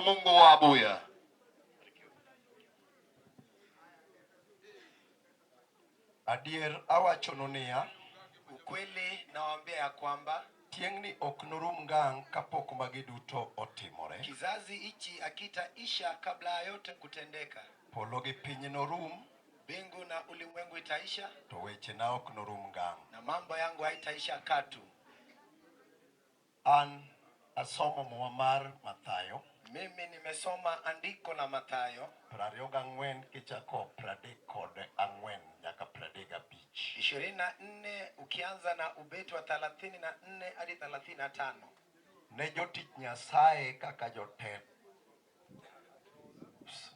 Mungu wa Abuya. Adier awachonu niya, Ukweli nawaambia ya kwamba tieng'ni ok norum ngang' kapok magi duto otimore. Kizazi hichi hakitaisha kabla ya yote kutendeka. Polo gi piny norum, Mbingu na ulimwengu itaisha, to wechena ok norum ngang'. Na mambo yangu haitaisha katu. An asomo muma mar Mathayo Mimi nimesoma andiko la Mathayo 24 kichako 34 nyaka 35. 24 ukianza na ubeti wa 34 hadi 35. Ne jotich Nyasaye kaka jotelo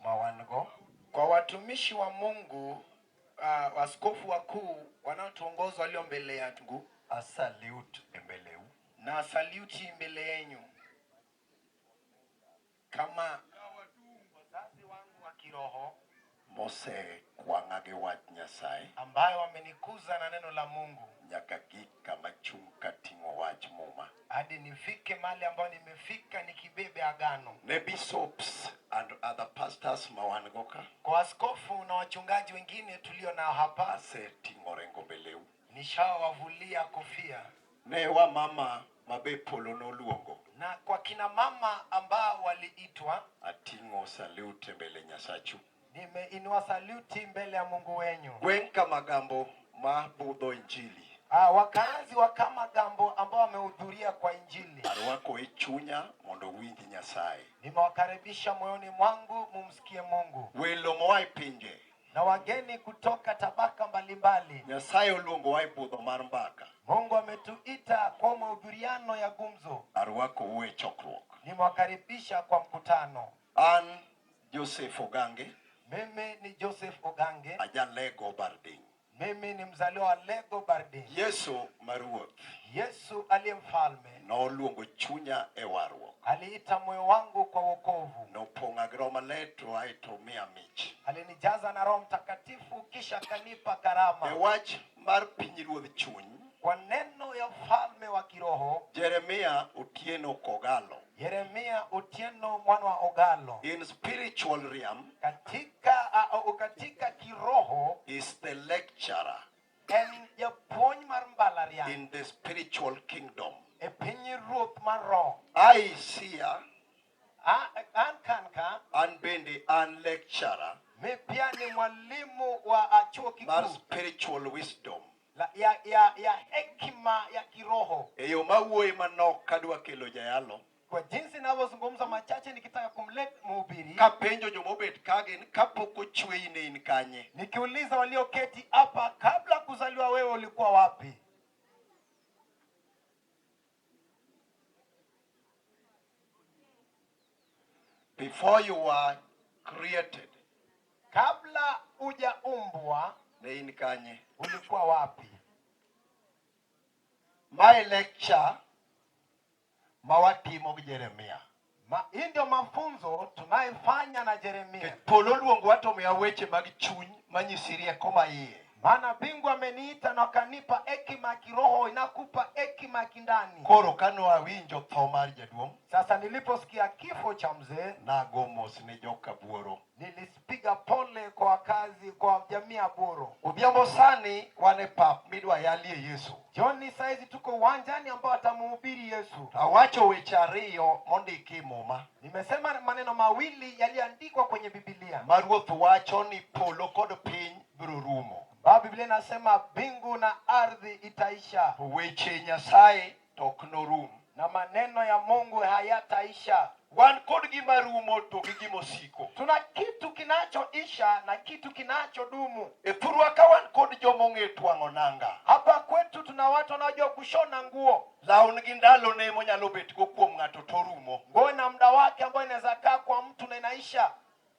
ma wan go Kwa watumishi wa Mungu, waskofu wakuu wanaotuongoza walio mbele yangu, asalute e mbeleu na saluti mbele yenu kama wazazi wangu wa kiroho mosekwang'a gi wach Nyasaye ambayo wamenikuza na neno la Mungu nyaka gik kama chung' kating'o wach muma. Hadi nifike mahali ambayo nimefika nikibebe agano. Ne bishops and other pastors ma wan go ka Kwa askofu na wachungaji wengine tulio nao hapa, aseting'o rengo mbeleu. Nishawavulia kofia. Ne wamama mabe polo noluongo Na kwa kina mama ambao waliitwa, ating'o salute mbele Nyasachu. Nimeinua saluti mbele ya Mungu wenyu. Gweng' Kamagambo ma budho injili Wakazi wa Kamagambo ambao wamehudhuria kwa injili, arwako e chunya mondo winj Nyasaye. Nimewakaribisha moyoni mwangu mumsikie Mungu. Welo moa e pinje Na wageni kutoka tabaka mbalimbali, Nyasaye oluongowa e budho mar mbaka. Mungu ametuita kwa mahudhuriano ya gumzo. Arwakou e chokruok. Nimewakaribisha kwa mkutano. An Joseph Ogange Mimi ni Joseph Ogange. Ajalego Barding. Mimi ni mzaliwa wa Lego Barding. Yesu maruoth Yesu aliye mfalme noluongo chunya e warruok. Aliita moyo wangu kwa wokovu. Nopong'a gi Roho Maler to aeto miya mich. Alinijaza na Roho Mtakatifu kisha akanipa karama. E wach mar pinyruodh chuny, Kwa neno ya ufalme wa kiroho, Jeremia Otieno Kogalo Yeremia Otieno mwana wa Ogalo in spiritual realm katika kiroho is the lecturer en japuonj mar mbalariany in the spiritual kingdom. E piny ruoth mar roho. I here An kanka an bende an lecturer mi pia ni mwalimu wa chuo mar kikuu spiritual wisdom. ya hekima ya kiroho. E yo mawuoye manok kadwa kelo jayalo Kwa jinsi ninavyozungumza machache nikitaka kumleta mhubiri, kapenjo jomobet kagin kapok ochweyi ne in kanye nikiuliza walioketi hapa, kabla kuzaliwa wewe ulikuwa wapi? Before you were created kabla hujaumbwa ne in kanye ulikuwa wapi? My lecture mawatimo gi Jeremia Hii ndio mafunzo tunayofanya na Jeremia. Nikech polo oluongowa to miya weche mag chuny manyisi rieko maiye. Maana mbingu ameniita na akanipa hekima ya kiroho inakupa hekima ya kindani. Koro kane awinjo tho mar jaduong' Sasa niliposikia kifo cha mzee, nago mos ne joka Buoro. Nilipiga pole kwa wakazi, kwa jamii ya Buoro. Odhiambo sani wan e pap midwa yalie Yesu. Jioni saizi tuko uwanjani ambao atamhubiri Yesu. Awacho weche ariyo mondiki e muma Nimesema maneno mawili yaliyoandikwa kwenye Biblia. Ma ruoth wacho ni polo kod piny biro rumo. Baba, Biblia inasema mbingu na ardhi itaisha. To weche Nyasaye to ok norum. Na maneno ya Mungu hayataisha. Wan kod gima rumo to gi gima osiko. Tuna kitu kinachoisha na kitu kinachodumu. E thurwa ka wan kod joma ong'e twang'o nanga. Hapa kwetu tuna watu wanaojua kushona nguo. Law nigi ndalone monyalo bet go kuom ng'ato to rumo. Nguo ina muda wake ambao inaweza kaa kwa mtu na inaisha.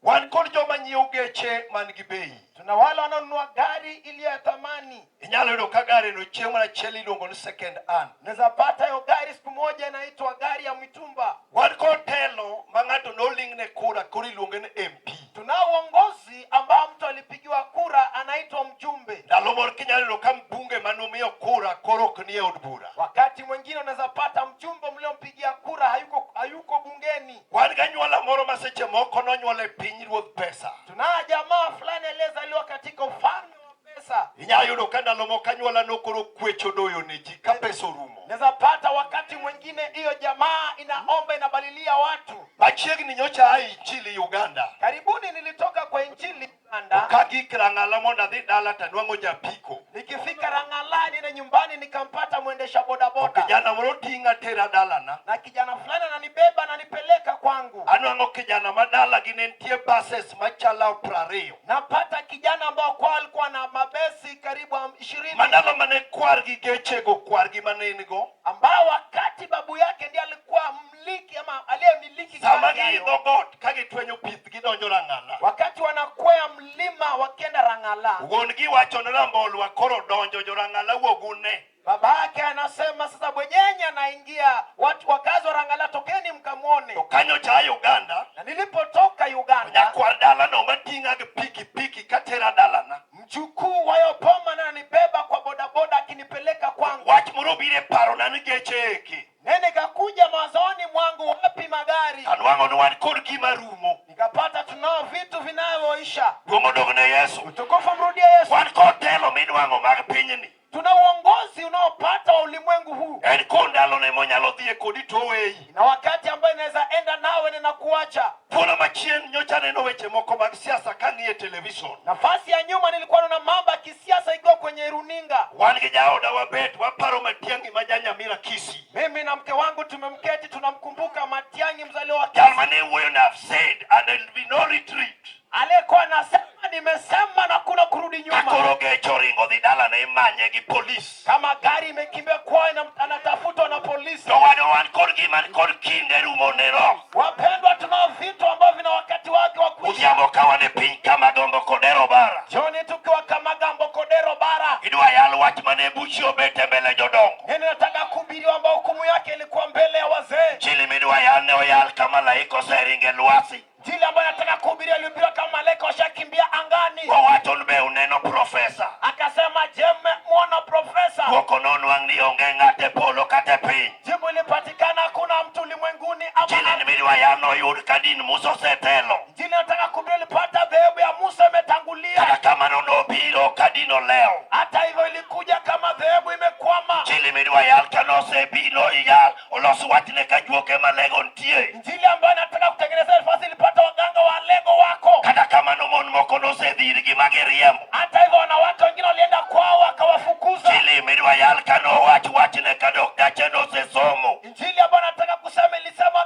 Wan kod joma nyiewo geche man gi bei. Tuna wale wanaonunua gari iliyo ya thamani. Inyalo yudo ka gari no chieng' moro achiel iluongo ni second hand. Unaweza pata hiyo gari siku moja inaitwa gari ya mitumba. Wan kod telo ma ng'ato noling'ne kura koro iluonge ni MP. Tuna uongozi ambao mtu alipigiwa kura anaitwa mjumbe. Ndalo moro kinyalo yudo ka mbunge manomiyo kura koro ok nie od bura. Wakati mwingine unaweza pata mjumbe mliompigia kura hayuko, hayuko bungeni. mgeni. Wan gi anyuola moro ma seche moko nonyuol e piny ruodh pesa. Tuna jamaa fulani aliyezaliwa katika ufalme wa pesa. Inyalo yudo ka ndalo moko anyuola no koro kwecho doyo ne ji ka pesa orumo. Naweza pata wakati mwingine hiyo jamaa inaomba, inabalilia watu. Machiegni nyocha a injili Uganda. Karibuni nilitoka kwa injili Uganda, Ka gik Rang'ala mondo adhi dala tanwang'o japiko. Nikifika Rang'ala niende nyumbani nikampata mwendesha bodaboda, Kijana moro ting'a tera dalana. Na kijana fulani ananibeba ananipeleka kwangu. Anwang'o kijana ma dalagi ne nitie buses machalo 20. Napata kijana ambao kwao alikuwa na mabesi karibu 20, Mandalo mane kwargi gechego kwargi mane en go. Ambao wakati babu yake ndiye alikuwa mmiliki ama aliyemiliki Sama gari hayo. giidho got ka gitwenyo pith gidonjo Rang'ala. Wakati wanakwea mlima wakienda Rang'ala, Wuon gi wacho ne Rambolwa koro donjo jo Rang'ala wuog une. Baba yake anasema sasa bwenyenye anaingia, watu wakazi wa Rang'ala tokeni mkamwone. To kanyo cha Uganda, Na nilipotoka Uganda, nyakwar dalano mating'a gi pikipiki katera dalana. Mjukuu wa Yopoma na ananibeba kwa bodaboda akinipeleka kwangu. Wach moro biro e parona ni geche eki. Nene kakuja mawazoni mwangu, wapi magari? Anwang'o ni wan kod gima rumo. Nikapata tunao vitu vinavyoisha. Duong' odog ne Yesu. Utukufu mrudie Yesu. Wan kod telo midwang'o mag pinyni. Tuna uongozi unaopata wa ulimwengu huu. En kod ndalone monyalo dhiye kodi to oweyi. Na wakati ambayo inaweza enda nawe na kuacha. Thuolo machien nyocha aneno weche moko mag siasa kang'iyo e television. Nafasi ya nyuma nilikuwa naona mambo ya kisiasa ikiwa kwenye runinga. Wan gi jaoda wabet waparo Matiang'i ma ja-Nyamira Kisii. Mimi na mke wangu tumemketi tunamkumbuka Matiang'i mzaliwa wa Jal Kisii. mane wuoyo na have said and there will be no retreat. Aliyekuwa anasema nimesema na kuna kurudi Ka nyuma. koro geche oringo dhi dalane imanye gi polis. Kama gari imekimbia kwao anatafutwa na polisi. To wan wan kod gima kod kinde rumo ne rok. Wapendwa, tunao vitu ambavyo vina wakati wake wa kuisha. Odhiambo ka wan e piny Kamagambo Kodero Bara. Jioni tukiwa Kamagambo Kodero Bara. Idwa yal wach mane buchi obet e mbele jodongo. Nini nataka kuhubiriwa ambao hukumu yake ilikuwa mbele ya wazee. Injili midwa yal ne oyal ka malaika oseringo e lwasi. Injili ambayo nataka kuhubiria ilihubiriwa kama malaika washakimbia angani. Owacho ni be uneno profesa. Akasema je, mmemwona profesa? Dwoko nonwang' ni onge ng'at e polo kata e piny. Jibu ilipatikana hakuna mtu ulimwenguni ama Injili ni midwa yal noyud ka din Musa osetelo. Injili nataka kuhubiri ilipata dhehebu ya Musa imetangulia. Kata kamano nobiro ka din olewo. Hata hivyo ilikuja kama dhehebu imekwama. Injili midwa yal ka nosebiro iyal olos wachne ka juok ema lego nitie. Injili ambayo nataka kutengeneza nafasi ilipata waganga wa lego wako. Kata kamano mon moko nosedhirgi ma giriembo. Hata hivyo wanawake wengine walienda kwao wakawafukuza. Injili midwa yal ka nowach wachne ka daktache nosesomo. Injili ambayo nataka kusema ilisema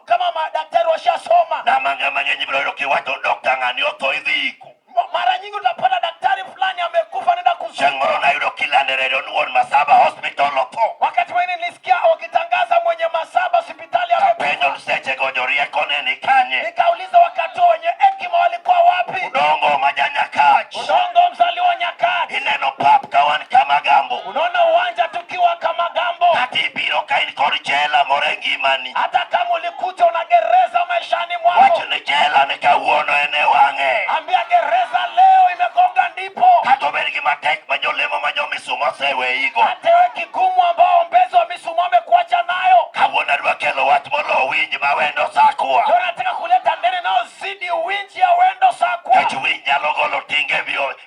kama madaktari washasoma. Na mange mang'eny ibiro yudo kiwacho dokta ng'ani otho idhi iko. Mara nyingi utapata daktari fulani amekufa nenda Chieng' kuzikwa. moro nayudo kilande redio ni wuon Masaba hospital otho. Wakati mwingine nilisikia wakitangaza mwenye Masaba hospitali Kapenjo amekufa. ni sechego jorieko ne ni kanye. Nikauliza wakati huo wenye hekima walikuwa wapi? Udongo ma janyakach. Udongo mzaliwa Nyakach. Ineno pap ka wan Kamagambo. Unaona uwanja tukiwa Kamagambo. Kata ibiro ka in kod jela moro e ngimani. Hata kama ulikuja una gereza maishani mwako. Wach ni jela ni kawuono en e wang'e. Ambia gereza leo imegonga ndipo. Kata obed gi matek ma jolemo ma jomisumo oseweigo. Hata iwe kigumu ambao ombezi wa misumo wamekuacha nayo. Kawuono adwa kelo wach molo winj ma wendo sakwa. Leo nataka kuleta ndene inayozidi winji ya wendo sakwa. Nikech winj nyalo golo tinge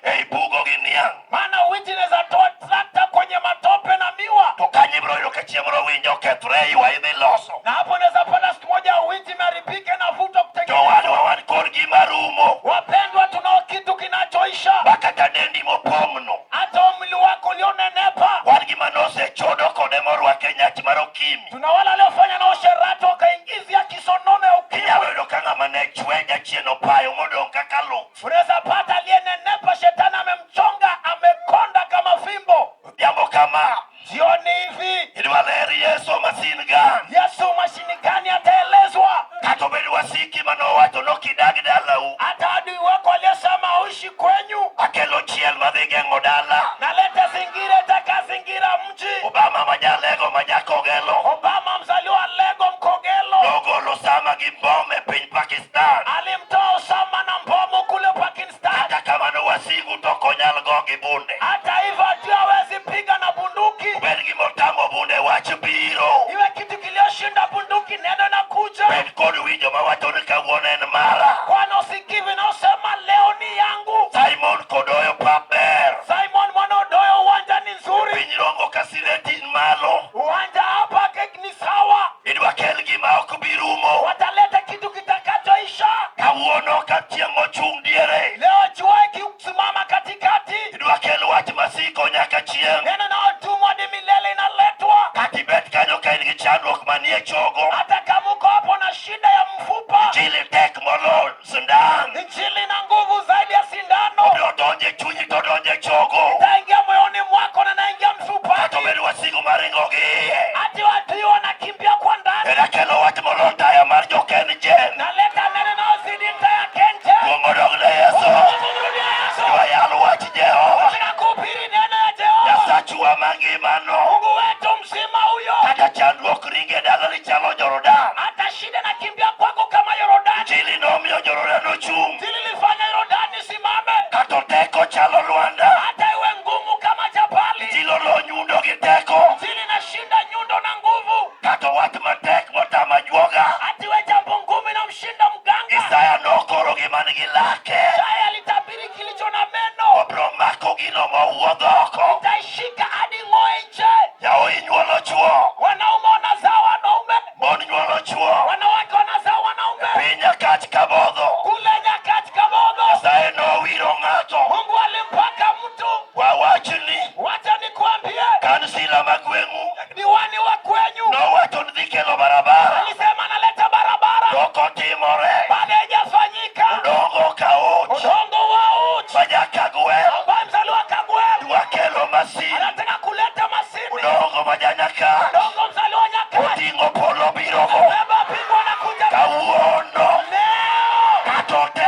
ei bugo gi niang'. Maana winji inaweza toa trakta kwenye matope na miwa. To kanyo ibiro yudo ka chieng' moro winj okethore e iwa idhi loso. Na hapo unaweza pata siku moja winji imeharibika inavutwa To kutengenezwa. wadwa wan kod gima rumo. Wapendwa, tunao kitu kinachoisha. Ma kata dendi mopong'no. Hata mwili wako ulionenepa. Wan gima nosechodo kode morwake nyach mar okimi. Tuna wale waliofanya na usherati wakaingizia kisonono ya ukimwi. Inyalo yudo ka ng'ama ne chwe jachien opayo modong' kaka luth. Unaweza pata aliyenenepa shetani amemchonga amekonda kama fimbo. Odhiambo kama. Jioni hivi. Idwa ler Yesu masin gan. Yesu mashini gani ataelezwa? Kata obed wasiki manowacho nokidag dalau. Hata adui wako aliyesema uishi kwenyu. Akelo chiel madhi geng'o dala. Naleta zingira itakazingira mji. Obama ma jalego ma jakogelo. Obama mzaliwa Lego Mkogelo. Nogolo Osama gi mbom e piny Pakistan. Alimtoa Osama na mbomu kule Pakistan. Kata kamano wasigu to ok onyal go gi bunde. Hata hivyo adui hawezi piga na bunduki. Obed gima otamo bunde wach biro. Iwe kitu kilio inayoshinda bunduki, neno inakuja. Bed kod winjo mawacho ni kawuono en mara. Kuwa na usikivu inayosema leo ni yangu. Simon Kodoyo pap ber. Simon mwana Odoyo, uwanja ni nzuri, Piny Rongo Kasireti in malo. uwanja hapa kek ni sawa. Idwa kel gima ok bi rumo. Wataleta kitu kitakachoisha. Kawuono ka chieng' ochung' diere. Leo jua ikisimama katikati, Idwa kel wach masiko nyaka chieng'. neno inayodumu hadi milele inaletwa. Kata ibet kanyo ka in gi chandruok manie chogo. Hata kama uko hapo na shida ya mfupa, Injili tek molo sindan. Injili ina nguvu zaidi ya sindano. Obiro donjo e chunyi to donjo e chogo. Itaingia moyoni mwako na naingia mfupani. Kata obed wasigu maringo gi iye. Hati adui wanakimbia kwa ndani. Era kelo wach molo taya mar joken jen. Naleta neno inayozidi taya kenje. Duong' odog ne Yesu. Kumrudia Yesu. Dwa yal wach Jehova. Nataka kuhubiri neno ya Jehova. Nyasachwa mangimano. Mungu wetu mzima huyo. Kata chandruok ringe e dalani chalo Jordan. Hata shida nakimbia kwako kama Yorodani. Injili nomiyo Jordan ochung'. Injili ilifanya Yorodani simame. Kata teko chalo lwanda. Hata iwe ngumu kama jabali. Injili olo nyundo gi teko. Injili inashinda nyundo na nguvu. Kata wach matek motamo ajuoga. Hata iwe jambo ngumu inamshinda mganga. Isaya nokoro gima nigi lake. Isaya alitabiri kilicho na meno. Obiro mako gino mowuodh oko. Itaishika hadi ng'oe nje. Yawuoyi nyuolo chuo. Wanaume wanazaa wanaume, Mon nyuolo chuo. wanawake wanazaa wanaume. Piny Nyakach Kabodho. Kule Nyakach Kabodho, Nyasaye nowiro ng'ato. Mungu alimpaka mtu. Wawachni Wacha nikuambie, kansila ma gweng'u diwani wa kwenyu nowacho ni dhi kelo barabara. alisema analeta barabara, To ok otimore. bado haijafanyika. Udongo ka och. Udongo wa uchi Ma Jakagwel ambaye mzaliwa Kagwel dwa kelo masin. anataka kuleta masini. Udongo ma Janyakach Udongo mzaliwa Nyakach oting'o polo birogo. beba pingu anakuja Kawuono leo. kata otek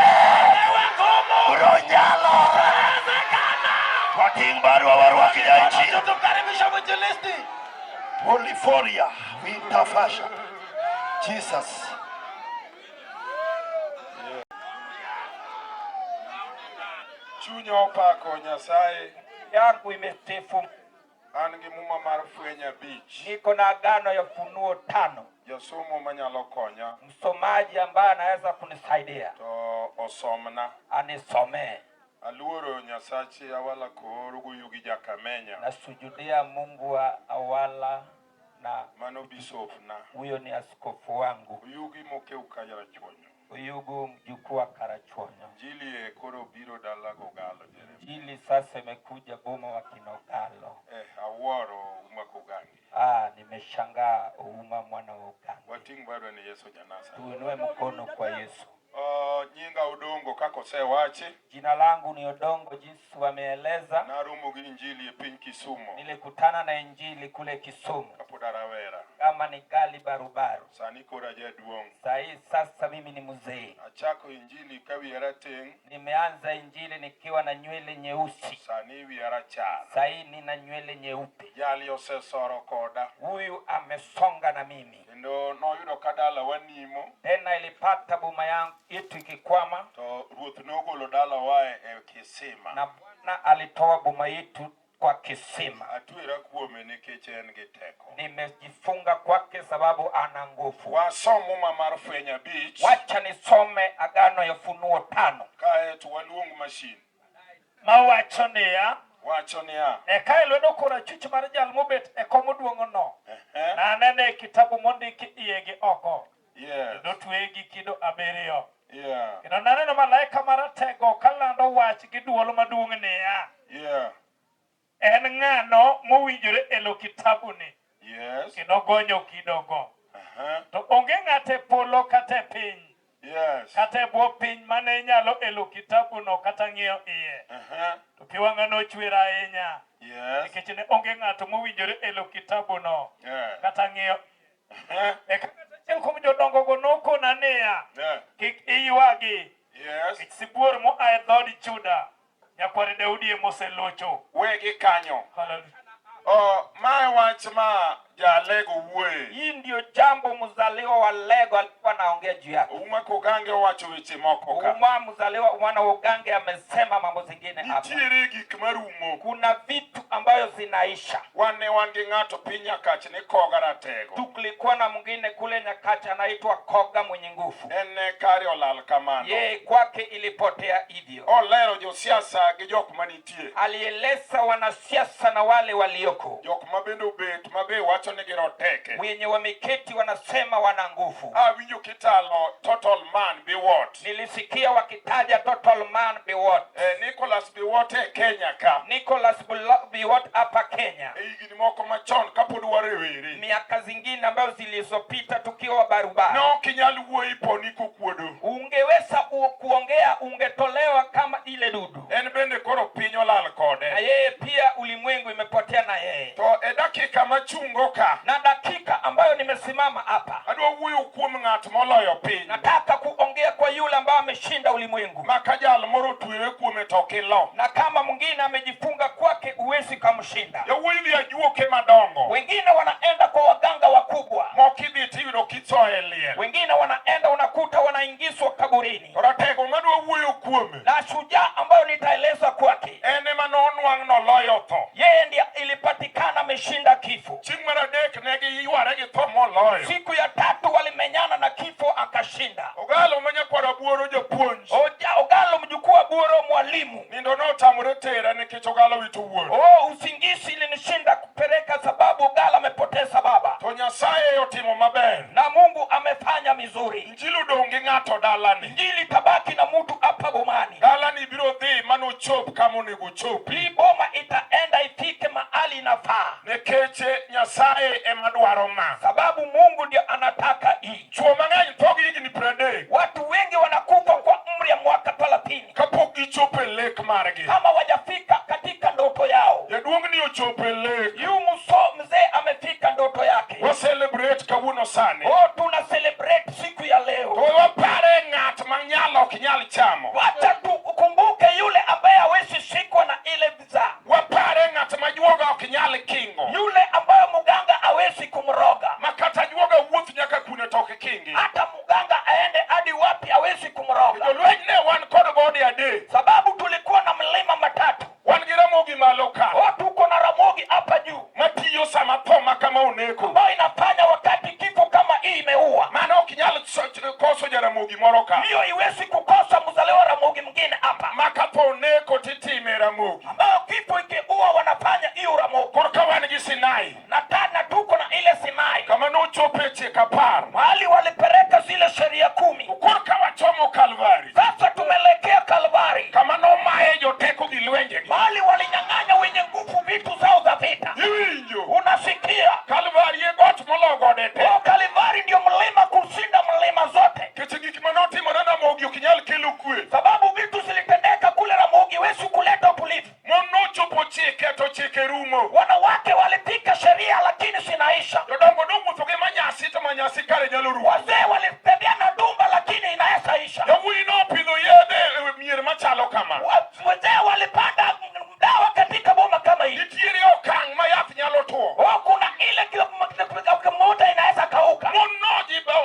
Ewe ngumu biro nyalore. inawezekana. Wating' barwa warwak ja injili. Tumkaribisha mwinjilisti. Polyphoria, Winterfasha. Jesus. Chunya opako Nyasaye. Yangu imesifu. An gi muma mar fweny abich. Niko na agano ya Ufunuo 5. Jasomo manyalo konya. Msomaji ambaye anaweza kunisaidia. To osomna. Anisomee. Aluoro Nyasache Awala Koor Guyugi Jakamenya. Nasujudia Mungu wa Awala na Mano bishop na. Huyo ni askofu wangu. Oyugi mokeu Karachuonyo. Oyugu mjukuu wa Karachuonyo. Injili e koro biro dala Kogalo, Jeremia. Injili sasa imekuja boma wa Kinogalo. Awuoro Uma Kogangi. Nimeshangaa Ouma mwana wa Ugangi. Wating' barua ni Yesu Janasa. Tuinue mkono kwa Yesu. Nyinga Odongo kaka osewachi. Jina langu ni Odongo jinsi wameeleza. Naromo gi Injili e piny Kisumo. Nilikutana na Injili kule Kisumu. Kapod arawera. Kama ni gali barubaru. Sani koro ajaduong'. Sahii sasa mimi ni mzee. Achako Injili ka wiya rateng'. Nimeanza Injili nikiwa na nywele nyeusi. Sani wiya rachar. Sahii nina nywele nyeupe. Jali osesoro koda. Huyu amesonga na mimi. Kendo noyudo ka dalawa nimo. Tena ilipata boma yangu yetu ikikwama. To ruoth nogolo dalawa e kisima. Na Bwana alitoa boma yetu kwa kisima. Atwera kuome nikech en gi teko. Nimejifunga kwake sababu ana nguvu. Wasom Muma mar Fweny 5. Wacha nisome agano ya Ufunuo 5. Kae to waluong mashin. Mawacho niya. Wacho niya. Eka e lwedo korachwich mar jal mobet e kom maduong'no. Nanene e kitabu mondiki iye gi oko. Kendo otweye gi kido 7. Kendo naneno malaika maratego kalando wach gi dwol maduong' niya. En ng'ano mowinjore elo kitabuni? Kendo gonyo kidogo. To onge ng'ato e polo kata e piny. Kata e bwo piny mane nyalo elo kitabuno kata ng'iyo iye. To pi wang'a nochwer ahinya. Nikech ne onge ng'ato mowinjore elo kitabuno kata ng'iyo. Eka ng'at achiel kuom jodongogo nokona niya, kik iywagi. Nikech sibuor moa e dhood Juda, nyakwar Daudi ema oselocho. Wegi kanyo. Hallelujah. Mae wach ma jalego wuoye. Hii ndio jambo mzaliwa wa Lego alikuwa anaongea juu yake. Ouma Kogange owacho weche moko ka. Ouma mzaliwa mwana wa Ugange amesema mambo zingine hapa. Nitiere gik marumo. Kuna vitu ambayo zinaisha. Wan ne wan gi ng'ato piny Nyakach ni Koga Ratego. Tulikuwa na mwingine kule Nyakach anaitwa Koga mwenye nguvu, En ne kare olal kamano. Yeye kwake ilipotea hivyo. Olero josiasa gi jok manitie. Alieleza wanasiasa na wale walioko, Jok ma bende obet ma be wacho ni giroteke. Wenye wameketi wanasema wana nguvu. Awinjo kitalo total man Biwott. Nilisikia wakitaja total man Biwott. Nicholas Biwott e Kenya ka. Nicholas Biwott hapa Kenya. E higni moko machon kapod warewere. Miaka zingine ambayo zilizopita tukiwa barubara. Ne ok inyal wuoyi poni kokuodo. Ungeweza kuongea, ungetolewa kama ile dudu. En bende koro piny olal kode. Na yeye pia ulimwengu imepotea na yeye. To e dakika machungo ka. Na dakika ambayo nimesimama hapa. Adwa wuoyo kuom ng'at moloyo piny. Nataka kuongea kwa yule ambaye ameshinda ulimwengu. Ma ka jal moro otwere kuome to ok ilo. Na kama mwingine amejifunga kwake huwezi kumshinda. Yawuoyi dhi ajuoke madongo. Wengine wanaenda kwa waganga wakubwa. Moko idhi tiyudo kithoe e liel. Wengine wanaenda unakuta wanaingizwa kaburini. To ratego madwa wuoyo kuome. Na shujaa ambayo nitaeleza kwake. En ema nonwang' noloyo tho. Yeye ndiye ilipatikana ameshinda kifo. Chieng' mar adek ne giyware gi tho moloyo. Siku ya tatu walimenyana na kifo akashinda. Ogalo ma nyakwar Abuoro japuonj. Ogalo mjukuu Abuoro mwalimu. Nindo notamore tera nikech Ogalo wito wuon. Oh, usingizi ilinishinda kupeleka sababu Ogalo amepoteza baba. To Nyasaye otimo maber. Na Mungu amefanya mizuri. Injili odong' gi ng'ato dalani. Injili tabaki na mtu hapa bomani. Dalani biro dhi manochop kama onego ochopi. Hii boma itaenda ifike mahali inafaa. Nikech Nyasaye ema dwaro ma. Sababu Mungu ndio anataka hii. Chuo mang'eny tho gi higni 30. Watu wengi wanakufa kwa umri ya mwaka 30. Kapok gichopo e lek margi. Kama wajafika katika ndoto yao. Jaduong'ni ochopo e lek. Yu mzee amefika ndoto yake. Wa celebrate kawuono sani. Oh, tuna celebrate siku ya leo. To wapare ng'at ma nyalo ok nyal chamo. Wacha tukumbuke yule ambaye hawezi shikwa na ile visa. Wapare ng'at ma juoga ok nyal kingo. Yule ambaye muganga hawezi kumroga. Ma kata juoga wuoth nyaka kune to ok kingi. Hata muganga aende hadi wapi hawezi kumroga. Jolweny ne wan kod gode adek. Sababu tulikuwa na mlima matatu. Wan gi Ramogi malo ka. Oh, tuko na Ramogi hapa juu. Matiyo sama tho ma kama oneko. Ambayo inafanya wakati kifo kama hii imeua. Mano ok nyal koso Jaramogi moro ka. Hiyo iwezi kukosa mzaliwa Ramogi mwingine hapa. Ma ka tho oneko titime Ramogi. Ambayo kifo ikiua wanafanya hiyo Ramogi. Koro ka wan gi Sinai. Na tena tuko na ile Sinai. Kama nochopo e chik 10. Mahali walipeleka zile sheria 10. Koro ka wachomo Kalvari. Sasa tumeelekea Kalvari. Kama nomaye joteko gi lwenjegi. Mahali walinyang'anya wenye nguvu vitu zao za vita. Iwinjo. Unasikia? Kalvari e got molo gode te. Oh, Kalvari ndio mlima kushinda mlima zote. Nikech gik manotimore Ramogi ok nyal kelo kwe. Sababu vitu zilitendeka kule Ramogi huwezi kuleta utulivu. Mon nochopo chike to chike rumo. Wanawake walipika sheria lakini zinaisha. Jodongo nowuotho gi manyasi to manyasi kare nyalo rumo. Wazee walitembea na dumba lakini inaweza isha. Yawuoyi nopidho yedhe e mier machalo kama. Wazee walipanda dawa katika boma kama hii. Nitiere okang' ma yath nyalo tuo. Oh, kuna ile muda inaweza kauka. Mon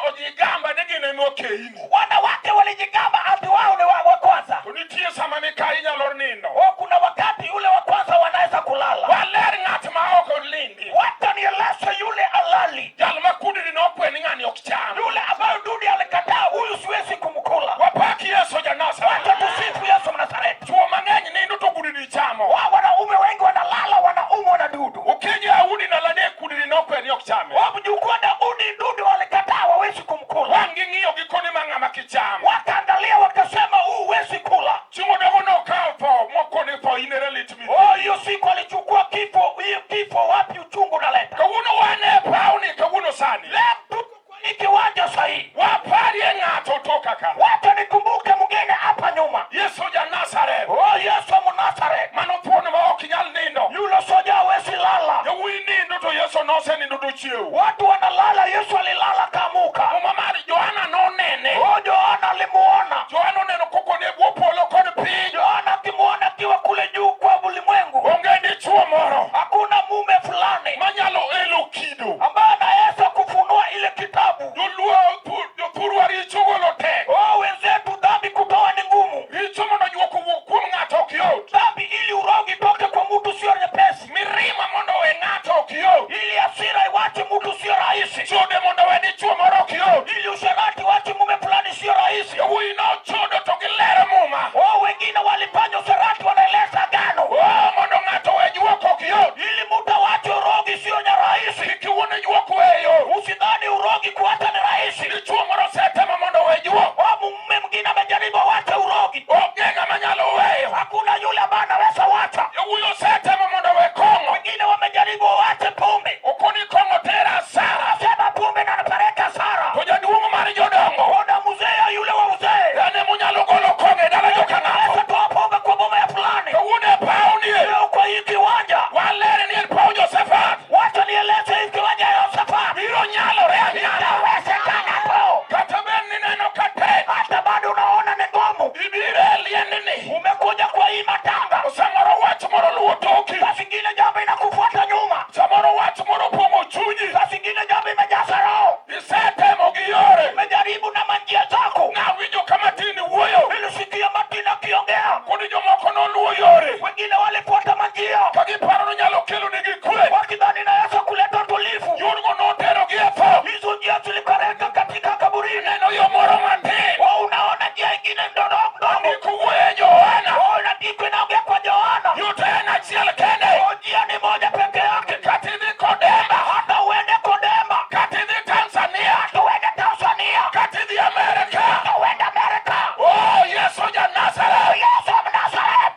ojigamba ni gin ema okeini. Wanawake walijigamba ati wao ni wa kwanza. To nitie sama mikayi nyalo nindo. Oh, kuna wakati yule wa kwanza wanaweza kulala. Waler ng'at ma ok olindi. Wacha nieleze yule alali. Jal ma kudni nokwe ni ng'ani ok cham. Yule ambayo dudu alikataa huyu siwezi kumkula. Wapaki Yesu ja Nazareth. Wacha tusifu Yesu Mnazareti. Chuo mang'eny nindo to kudni chamo. Wanaume wengi wanalala wanaumwa na dudu. Okinyi Daudi nalane kudni nokwe ni ok chame. Mjukuu Daudi dudu walikataa hawezi kumkula. Wang' ging'iyo gi koni ma ng'ama kicham. Wakaangalia wakasema huu huwezi kula. Chieng' odogo nokawo tho mokoni tho in ere lit mi. Oh, hiyo siku alichukua kifo, hiyo kifo wapi uchungu naleta. Kawuono wan e pawni kawuono sani. Leo tuko kwa hii kiwanja sahi. Waparie ng'ato toka ka. Wacha nikumbuke mwingine hapa nyuma. Yesu ja Nazareth. Oh, Yesu Mnazareth. Mano thuon ma ok nyal nindo. Yule soja hawezi lala. Yawuoyi nindo to Yesu nosenindo tochiewo. Watu wanalala, Yesu alilala kaamuka. Muma mar Johana nonene. Oh, Yohana alimuona. Johana oneno koko ne bwo polo kod piny. Yohana akimuona akiwa kule juu kwa ulimwengu. Onge dichuo moro. Hakuna mume fulani manyalo elo kido ambaye anaweza kufunua ile kitabu. Joluo jothurwa richo golo tek. Oh, wenzetu dhambi kutoa ni ngumu. Richo mondo juok owuok kuom ng'ato ok yot. Dhambi ili urogi toke kwa mtu sio nyepesi. Mi Yawuoyi nochodo to gilero muma. Oh, wengine walifanya usherati, wanaeleza agano. Oh, mondo ng'ato owe juok ok yot. Ili mtu awache urogi sio nya rahisi. Kik iwuond ni juok weyo. Usidhani urogi kuacha ni rahisi. Dichuo moro osetemo mondo owe juok. Oh, mume mwingine amejaribu awache urogi, Onge ng'ama nyalo weyo. hakuna yule ambaye anaweza wacha. Yawuoyi osetemo mondo owe kong'o. Wengine wamejaribu wawache pombe, Okoni kong'o tera asara. asema pombe na napeleka hasara. To jaduong' mar jodongo. Ona mzee yule wa uzee En emonyalo golo kong'o e dala joka ng'ato. anaweza toa pombe kwa boma ya fulani. To un e pawnie. Leo kwa hii kiwanja, Waler ni en paw Josephat. wacha nieleze hii kiwanja ya Yosafat Biro nyalore anyala. inawezekana po, Kata bed ni neno ka tek. hata bado unaona ni ngumu. Ibiro e liendni. Umekuja kwa hii matanga, To samoro wach moro luwo toki. saa zingine jambo inakufuata nyuma, Samoro wach moro opong'o chunyi. saa zingine jambo imejaza roho. Isetemo gi yore. Umejaribu na manjia zako. Nawinjo ka Martin wuoyo. Nilisikia Martin akiongea, Koni jomoko noluwo yore. wengine walifuata manjia Ka giparo ni nyalo kelo negi kwe. wakidhani naweza kuleta utulivu. Yorgo noterogi e tho. Hizo njia zilipeleka katika kaburini. Neno yo moro matin. Wao unaona njia ingine ndogo ndogo. Ndiko wuoyo e Johana. Wao inaandikwa inaongea kwa Yohana. Yo to en achiel kende. Wao njia ni moja peke yake. Kata idhi Kodemba. Hata uende Kodemba, Kata idhi Tanzania. hata uende Tanzania, Kata idhi Amerika. hata uende Amerika. Oh, Yesu ja Nazareth. Yesu wa Nazareth.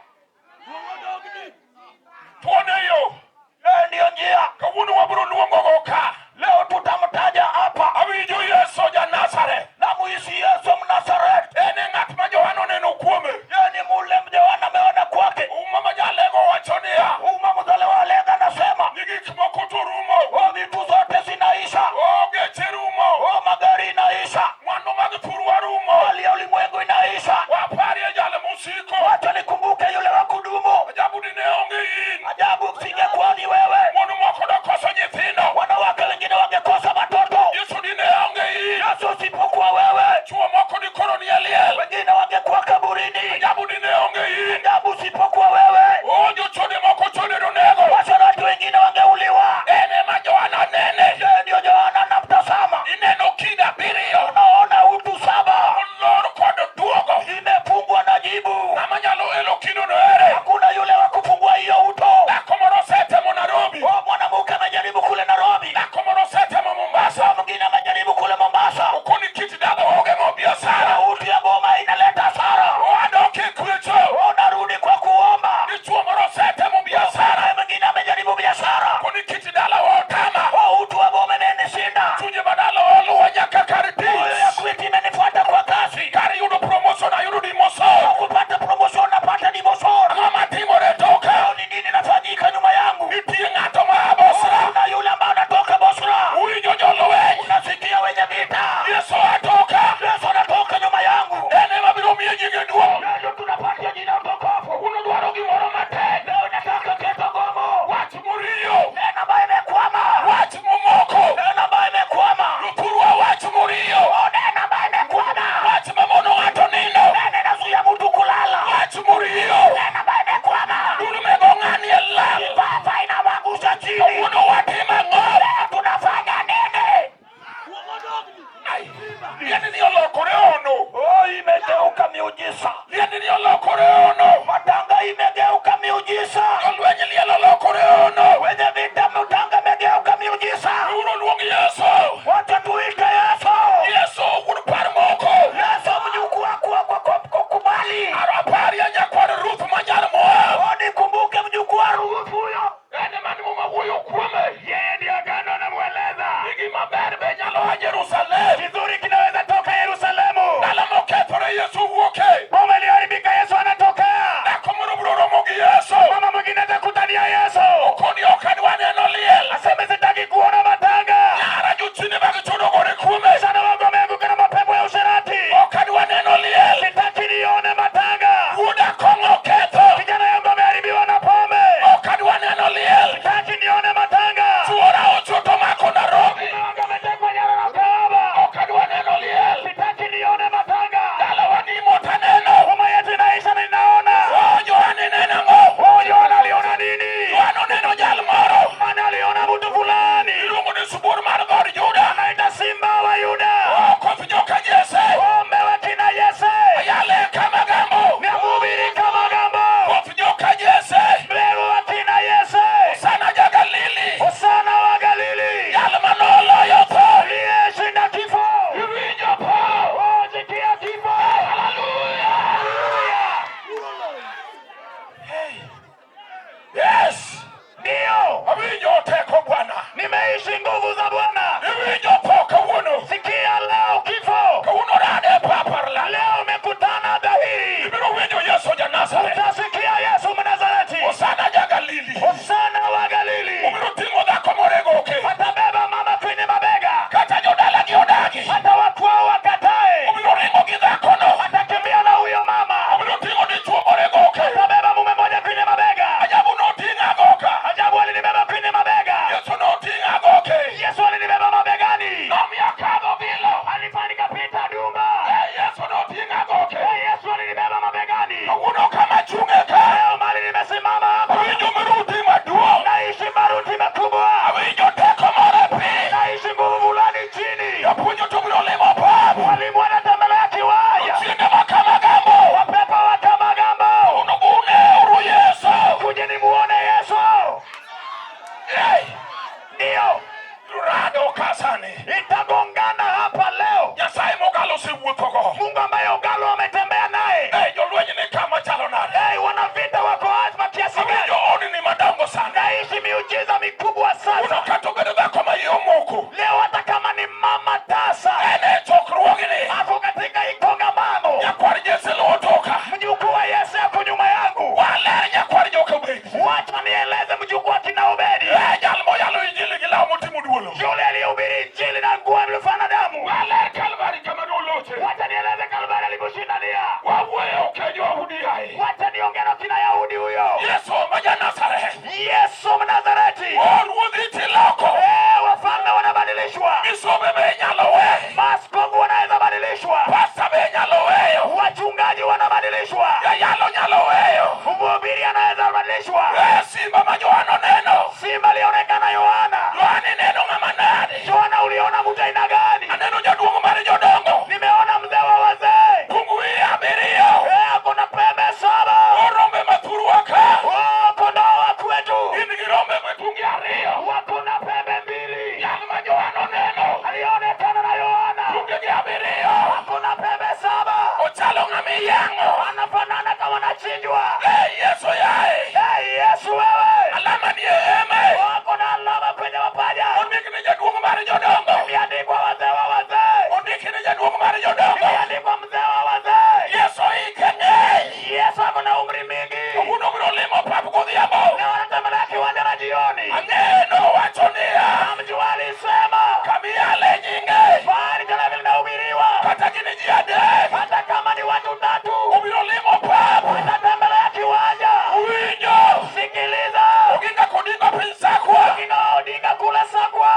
iyang'o. Anafanana kama anachinjwa. Hey, Yesu yae. Hey, Yesu wewe. Alama ni e heme. Wako na alama kwenye mapaja. Ondik ni jaduong' mar jodongo. Imeandikwa wazee wa wazee. Ondik ni jaduong' mar jodongo. Imeandikwa mzee wa wazee. Yesu hike ng'eny. Yesu ako na umri mingi. Kawuono biro limo pap godhiambo. Leo anatembelea kiwanja na jioni. Ang'eyo nowacho niya. Namjua alisema Kamiyale nyinge. mahali tena linahubiriwa, Kata gin ji adek. hata kama ni watu tatu Obiro limo pap. watatembelea kiwanja. Uwinjo. Sikiliza, Oginga kodingo piny Sakwa. Oginga Odinga kule Sakwa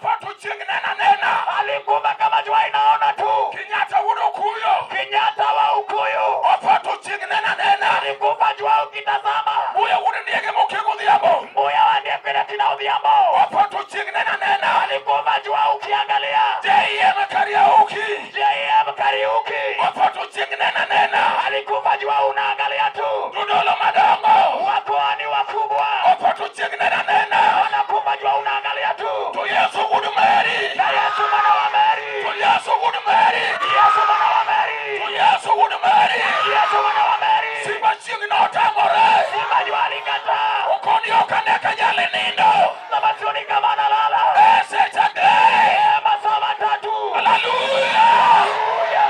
Notho to chieng' nena nena. alikufa kama jua inaona tu. Kenyatta wuod Okuyo. Kenyatta wa Ukuyu Otho to chieng' nena nena. alikufa jua ukitazama. Mbuya wuod Ndiege moke godhiambo. Mbuya wa Ndiege kina Odhiambo Otho to chieng' nena nena. alikufa jua ukiangalia. JM Kariuki. JM Kariuki Otho to chieng' nena nena. alikufa jua unaangalia tu. Jodolo madongo. Wakoani wakubwa Otho to chieng' nena nena. wanakufa jua unaangalia tu. To Yesu wuod Mary. Na Yesu mwana wa Mary, To Yesu wuod Mary. Yesu mwana wa Mary, To Yesu wuod Mary. Yesu mwana wa Mary. Simba chieng' notamore. Simba jua alikataa, Okoni ok ane ka nyali nindo. sema sioni kama analala. E seche adek. Eh, masaa matatu. Haleluya. Haleluya.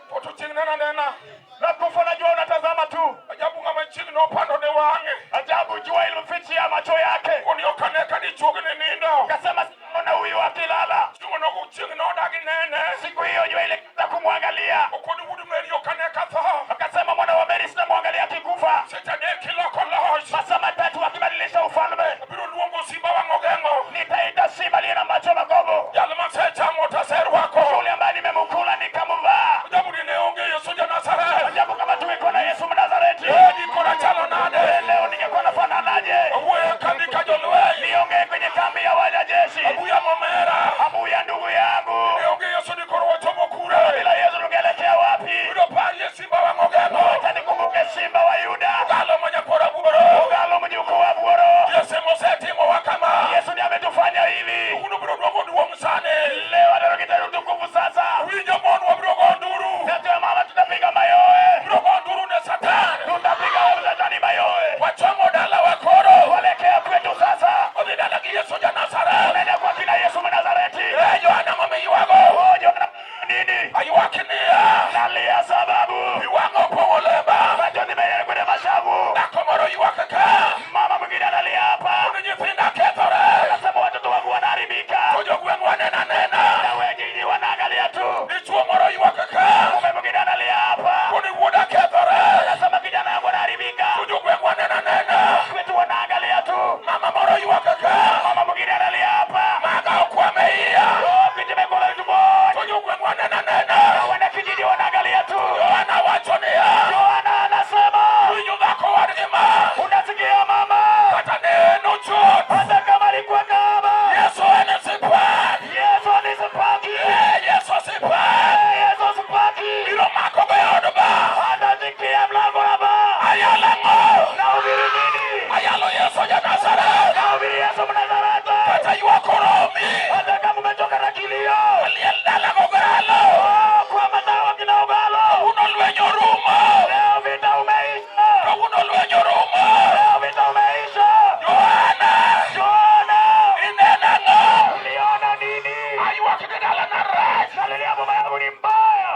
Poto chieng' nena nena. Na kufa najua unatazama tu. Ajabu ng'ama chieng' nopando ne wang'e. Ajabu jua ilimfichia macho yake. Koni ok ane ka dichuog ne nindo. Kasema siona huyu akilala. Chieng' nogo chieng' nodagi nene. Siku hiyo jua ilikataa kumwangalia. Okoni wuod Mary ok ane ka tho. Akasema mwana wa Mary sitamwangalia akikufa. Seche adek iloko loch. Masaa matatu akibadilisha ufalme. Abiro luongo simba wang' ogeng'o. Nitaita simba aliye na macho magogo. Jal masechamo taserwako. Yule ambaye nimemkula nikamvaa. Ajabu ni ne onge Yesu ja Nazareth. Ajabu kama tungekuwa na Yesu Mnazareti. Eh, dikoro chalo nade? Leo ningekuwa nafananaje? Awuoyo e kambi ka jolweny. Niongee kwenye kambi ya wanajeshi. Abuya momera. Abuya ndugu yangu. Ne onge Yesu dikoro wachomo kure. Bila Yesu tungeelekea wapi? Biro parie simba wang' ogeng'o. Wacha nikumbuke simba wa Yuda. Ogalo ma nyakwar Awuoro. Ogalo mjukuu wa Wuoro. Yesu emosetimowa kama. Yesu ndiye ametufanya hivi. Kawuono biro duogo duong' sani. Leo atarudi utukufu sasa. Winjo mon wabiro go nduru. Sasa ya mama tutapiga mayowe. Biro go nduru ne Satan. Tutapiga Shetani mayowe. Wachomo dalawa koro. Tuelekea kwetu sasa. Odhi dala gi Yesu ja Nazareth. Tunaenda kwa kina Yesu Mnazareti. Eh, Johana mamiywago. Oh, Yohana nini? Aywak niya. Nalia sababu Pi wang'a opong'o lemba. macho nimeenda kwenye mashavu. Dhako moro ywak ka. Mama mwingine analia hapa. Mondo nyithinda kethore. Anasema watoto wangu wanaharibika. To jogweng'wa neno anena. Na wenyeji wanaangalia tu. Dichuo moro ywak ka. Mume mwingine analia hapa. Koni wuoda kethore. Anasema kijana yangu anaharibika. To jogweng'wa neno anena. Kwetu wanaangalia tu. Mama moro ywak ka. Mama mwingine analia hapa. Maga okwame iya. Oh, kitu imekula tumboni. To jogweng'wa neno anena. Na wanakijiji wanaangalia tu. Yohana wacho niya. Yohana anasema, Winjo dhako wadgi ma. unasikia mama? Kata ne en ochot. Hata kama alikuwa kama Yesu en osipal. Yesu ni sipaki. Eh, Yesu osipal. Eh, Yesu sipaki. Biro mako go e od ba. Anashikia mlango la baa. Ayalo ang'o? Nahubiri nini? Ayalo Yesu ja Nazareth. Nahubiri Yesu Mnazareti. Kata ywak oromi. Hata kama umechoka na kilio. Liel dala gogalo. Oh, kwa mazao kina Ogalo. Kawuono lweny orumo. Leo vita umeisha. Kawuono lweny orumo. Leo vita umeisha. Yohana. Yohana, Ineno ang'o? uliona nini? Aywak ni dalana rach. Nalilia baba yangu ni mbaya.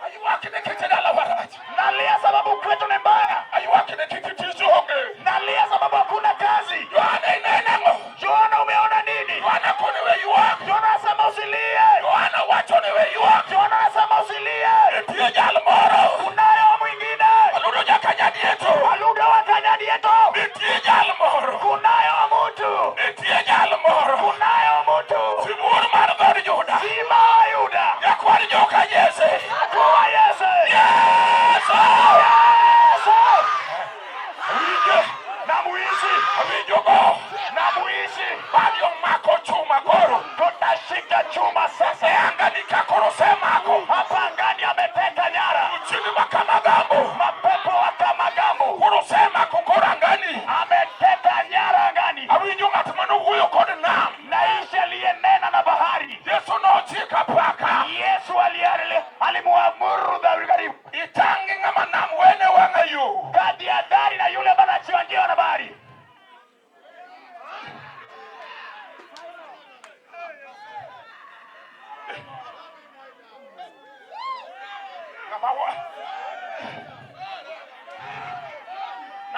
Aywak nikech dalawa rach. Nalia sababu kwetu ni mbaya. Aywak nikech tich onge. Nalia sababu hakuna kazi. Yohana ineno ang'o? Yohana, umeona nini? Yohana koni we ywak. Yohana anasema usilie. Yohana wacho ni we ywak. Yohana anasema usilie. Nitie jal moro. Kunayo mwingine. Aludo nyaka nyadieto. Aludo wa Kanyadieto. Nitie jal moro. Kunayo mtu. Nitie jal moro. Kunayo mtu. Sibuor mar dhood Juda. Simba wa Yuda. Nyakwar joka Jesse. Kuwa Yesu. Yesu. Yesu. Awinjo. Namuishi. Awinjogo. Namuishi. Badi omako chuma koro. Tutashika chuma sasa. E angani ka koro osemako. Hapa angani ameteka nyara. Chini makamagambo. Mapepo wa Kamagambo Koro osemako koro angani.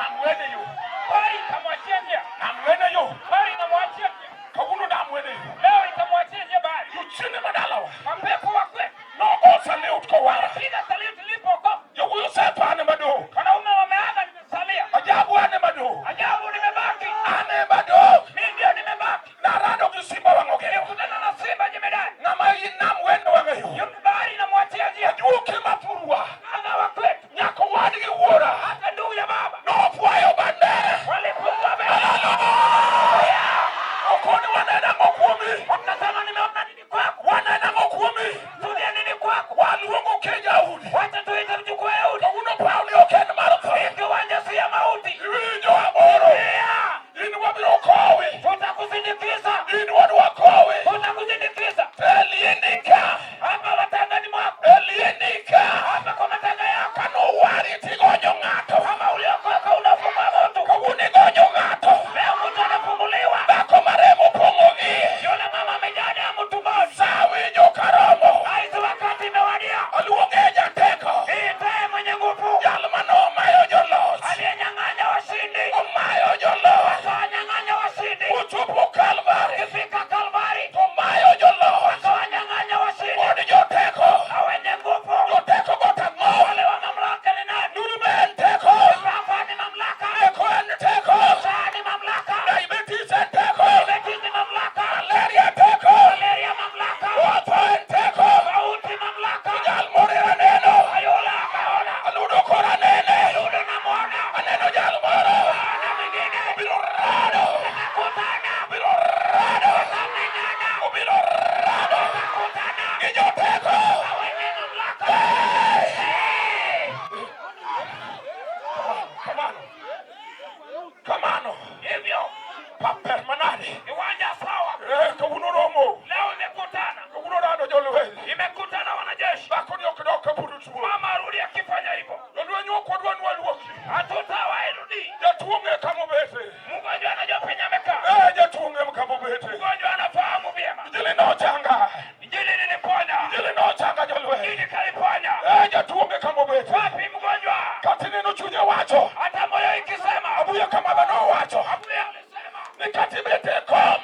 Nam wene yo. Bahari itamwachia njia, Nam wene yo. bahari inamwachia njia. Kawuono nam wene yo. Leo itamwachia njia bahari. Jochiende madalawa. Mapepo wa kwetu Nogo salute kowara. piga saluti nilipookoka. Jowuoyi osetho an ema dong'. Wanaume wameaga, nimesalia. Ajabu an ema dong'. Ajabu, nimebaki An ema dong'. mimi, ndio nimebaki. Narado gi simba wang' ogeyo. Nilikutana na simba jemedari, Ng'ama nam wene wang'e yo. yule bahari inamwachia njia. Ajuoke mathurwa. Ana wa kwetu Nyako wadgi wuora. hata ndugu ya baba Nofwayo bandera. walifungwa bendera. Okoni waneno ang'o kuomi. Wakasema, nimeona nini kwako? Waneno ang'o kuomi. Sudia nini kwako? Waluongo Keja Daudi. Wacha tuite mjukuu wa Daudi. Kawuono pawni ok en mar tho. Hii kiwanja si ya mauti. Iwinjo aboro. Yeah. In wabiro kowi. Tutakusindikiza, In wadwa kowi. tutakusindikiza E liendi ka. hapa matangani mwako, E liendi ka. hapa kwa matanga yako. Kanowari tigonyo ng'ato. Kama uliokoka unafungua mtu, Kawuono igonyo ng'ato. leo mtu anafunguliwa. Dhako maremo opong'o iye. Yule mama amejaa damu tumboni. Sa winjo karomo. Aisi wakati imewadia. Aluonge jateko. Itaye mwenye nguvu Jal manomayo joloch. aliyenyang'anya washindi, Omayo joloch. akawanyang'anya washindi. Ochopo Kalvari. Akifika Kalvari Tomayo joloch. akawanyang'anya washindi Kod joteko. na wenye nguvu. Joteko go tang'o. Wale wa mamlaka ni nani? Ndulme en teko. Papa ni mamlaka, Eko en teko. saa ni mamlaka, Diabetes en teko. diabetes ni mamlaka, Malaria teko. malaria mamlaka, Otho en teko. mauti mamlaka. Jal morera neno. Ayula akaona, Aludo kora nene. Ayuda namwona, Aneno jal moro. ana mwingine Obiro rado. kutana, Obiro rado. kamenyana, Obiro rado. kutana Gi joteko. na wenye mamlaka. Kamano. Kamano. Hivyo Paper manade. kiwanja sawa, Eh, kawuono romo. leo imekutana, Kawuono rado jolweny. imekutana wanajeshi. Dhako ni ok dok ka pod otuo. Mama arudi akifanya hivyo, Jolweny ok wadwa ni waluoki. hatutawairudi. Jatuo ng'e kamobete. Mgonjwa anajua penye amekaa, Eh, jatuo ng'e kamobete. mgonjwa anafahamu vyema. Injili nochanga. Injili liliponya, Injili nochanga jolweny. Injili kaliponya. Eh, jatuo ng'e kamobete. Wapi mgonjwa? Kati neno chunye wacho. Hata moyo ikisema, Abuya kama nowacho. Abuya alisema Ni kati bete kom.